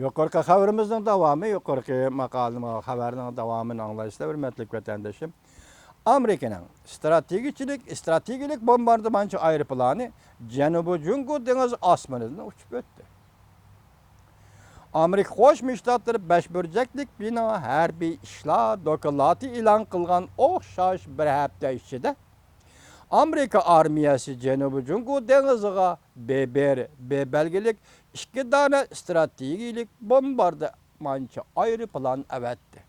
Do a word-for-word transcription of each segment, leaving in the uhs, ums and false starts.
يۇقىرىقى خەۋىرىمىزنىڭ داۋامى، يۇقىرىقى ماقالىنىڭ، خەۋەرنىڭ داۋامىنى ئاڭلايسىلەر، ھۆرمەتلىك ۋەتەندىشىم. ئامېرىكىنىڭ ستراتېگىيىچىلىك، ستراتېگىيىلىك بومباردىمانچى ئايروپىلانى جەنۇبىي جۇڭگو دېڭىز ئاسمىنىدىن ئۇچۇپ ئۆتتى. ئامېرىكا قوشما شتاتلىرى بەش بۇرجەكلىك بىنا ھەربىي ئىشلار دوكلاتى ئېلان قىلغان ئوخشاش بىر ھەپتە ئىچىدە، ئامېرىكا ئارمىيەسى جەنۇبىي جۇڭگو دېڭىزىغا بې بىر، بې بەلگىلىك ئىككى دانە ستراتېگىيىلىك بومباردىمانچى ئايروپىلان ئەۋەتتى.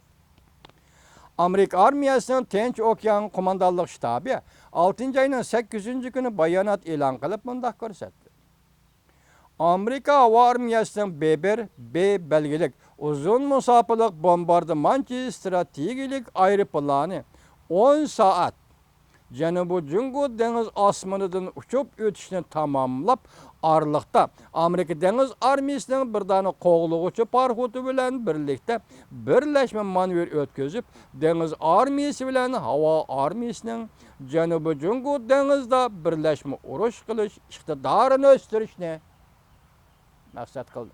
ئامېرىكا ئارمىيەسىنىڭ تىنچ ئوكيان قوماندانلىق شتابى ئالتىنچى ئاينىڭ سەككىزىنچى كۈنى بايانات ئېلان قىلىپ مۇنداق كۆرسەتتى. ئامېرىكا ھاۋا ئارمىيەسىنىڭ بې بىر، بې بەلگىلىك ئۇزۇن مۇساپىلىق بومباردىمانچى ستراتېگىيىلىك ئايروپىلانى ئون سائەت جەنۇبىي جۇڭگو دېڭىز ئاسمىنىدىن ئۇچۇپ ئۆتۈشنى تاماملاپ، ئارىلىقتا ئامېرىكا دېڭىز ئارمىيىسىنىڭ بىر دانە قوغلىغۇچى پاراخوتى بىلەن بىرلىكتە بىرلەشمە مانېۋىر ئۆتكۈزۈپ، دېڭىز ئارمىيىسى بىلەن ھاۋا ئارمىيىسىنىڭ جەنۇبىي جۇڭگو دېڭىزىدا بىرلەشمە ئۇرۇش قىلىش ئىقتىدارىنى ئۆستۈرۈشنى مەقسەت قىلدى.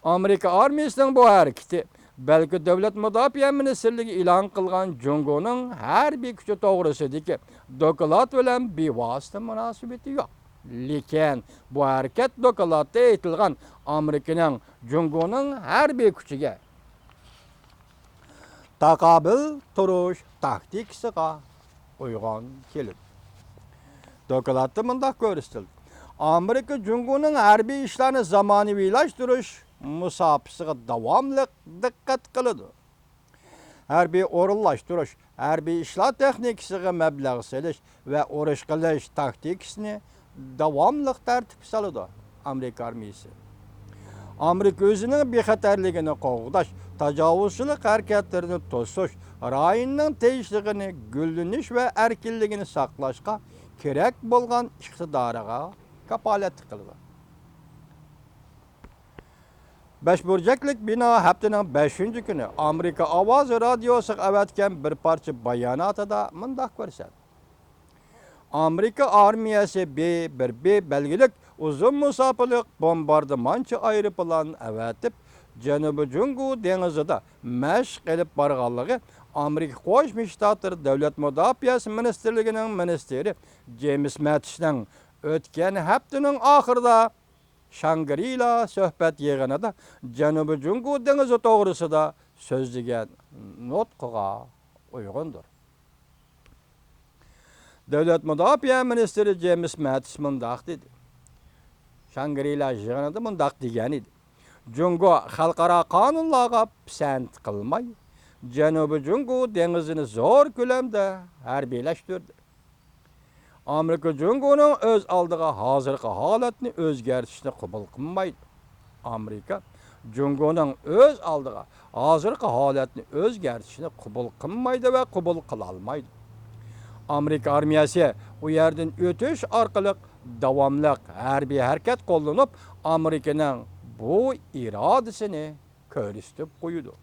ئامېرىكا ئارمىيىسىنىڭ بۇ ھەرىكىتى بەلكى دۆلەت مۇداپىئە مىنىستىرلىكى ئېلان قىلغان جۇڭگونىڭ ھەربىي كۈچى توغرىسىدىكى دوكلات بىلەن بىۋاسىتە مۇناسىۋىتى يوق. لېكىن بۇ ھەرىكەت دوكلاتتا ئېيتىلغان ئامېرىكىنىڭ جۇڭگونىڭ ھەربىي كۈچىگە تاقابىل تۇرۇش تاكتىكىسىغا ئۇيغۇن كېلىدۇ. دوكلاتتا مۇنداق كۆرسىتىلدى: ئامېرىكا جۇڭگونىڭ ھەربىي ئىشلارنى زامانىۋىلاشتۇرۇش مۇساپىسىغا داۋاملىق دىققەت قىلىدۇ. ھەربىي ئورۇنلاشتۇرۇش، ھەربىي ئىشلار تېخنىكىسىغا مەبلەغ سېلىش ۋە ئۇرۇش قىلىش تاكتىكىسىنى داۋاملىق تەرتىپكە سالىدۇ. ئامېرىكا ئارمىيىسى ئامېرىكا ئۆزىنىڭ بىخەتەرلىكىنى قوغداش، تاجاۋۇزچىلىق ھەرىكەتلىرىنى توسۇش، رايوننىڭ تىنچلىقىنى، گۈللىنىش ۋە ئەركىنلىكىنى ساقلاشقا كېرەك بولغان ئىقتىدارىغا كاپالەتلىك قىلىدۇ. بەش بۇرجەكلىك بىنا ھەپتىنىڭ بەشىنچى كۈنى ئامېرىكا ئاۋازى رادىيوسىغا ئەۋەتكەن بىر پارچە باياناتىدا مۇنداق كۆرسەتتى: ئامېرىكا ئارمىيەسى بې بىر بې بەلگىلىك ئۇزۇن مۇساپىلىق بومباردىمانچى ئايروپىلان ئەۋەتىپ، جەنۇبىي جۇڭگو دېڭىزىدا مەشىق ئېلىپ بارغانلىقى ئامېرىكا قوشما شتاتلىرى دۆلەت مۇداپىئەسى مىنىستىرلىكىنىڭ مىنىستىرى جېيمىس ماتىسنىڭ ئۆتكەن ھەپتىنىڭ ئاخىرىدا شاڭگرىلا سۆھبەت يىغىنىدا جەنۇبىي جۇڭگو دېڭىزى توغرىسىدا سۆزلىگەن نۇتقىغا ئۇيغۇندۇر. دۆلەت مۇداپىئە مىنىستىرى جېيمىس ماتىس مۇنداق دېدى. شاڭگرىلا يىغىنىدا مۇنداق دېگەن ئىدى: جۇڭگو خەلقئارا قانۇنلارغا پىسەنت قىلماي، جەنۇبىي جۇڭگو دېڭىزىنى زور كۆلەمدە ھەربىيلەشتۈردى. ئامېرىكا جۇڭگونىڭ ئۆز ئالدىغا ھازىرقى ھالەتنى ئۆزگەرتىشنى قوبۇل قىلمايدۇ. ئامېرىكا جۇڭگونىڭ ئۆز ئالدىغا ھازىرقى ھالەتنى ئۆزگەرتىشنى قوبۇل قىلمايدۇ ۋە قوبۇل قىلالمايدۇ. ئامېرىكا ئارمىيەسى ئۇ يەردىن ئۆتۈش ئارقىلىق داۋاملىق ھەربىي ھەرىكەت قوللىنىپ، ئامېرىكىنىڭ بۇ ئىرادىسىنى كۆرسىتىپ قويىدۇ.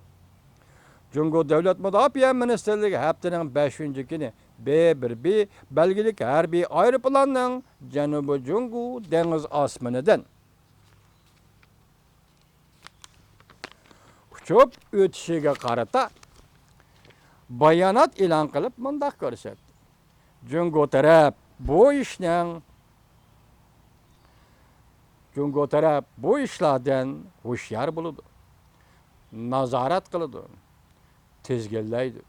جۇڭگو دۆلەت مۇداپىئە مىنىستىرلىكى ھەپتىنىڭ بەشىنچى كۈنى بې بىر بې بەلگىلىك ھەربىي ئايروپىلاننىڭ جەنۇبىي جۇڭگو دېڭىز ئاسمىنىدىن ئۇچۇپ ئۆتۈشىگە قارىتا بايانات ئېلان قىلىپ مۇنداق كۆرسەتتى: جۇڭگو تەرەپ بۇ ئىشنىڭ، جۇڭگو تەرەپ بۇ ئىشلاردىن ھوشيار بولىدۇ، نازارەت قىلىدۇ، تىزگىنلەيدۇ.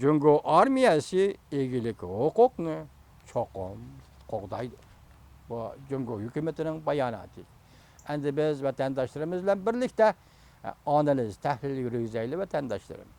جۇڭگو ئارمىيەسى ئىگىلىك ھوقۇقنى چوقۇم قوغدايدۇ. بۇ جۇڭگو ھۆكۈمىتىنىڭ باياناتى. ئەمدى بىز ۋەتەنداشلىرىمىز بىلەن بىرلىكتە، ئە، ئانالىز، تەھلىل يۈرگۈزەيلى، ۋەتەنداشلىرىم.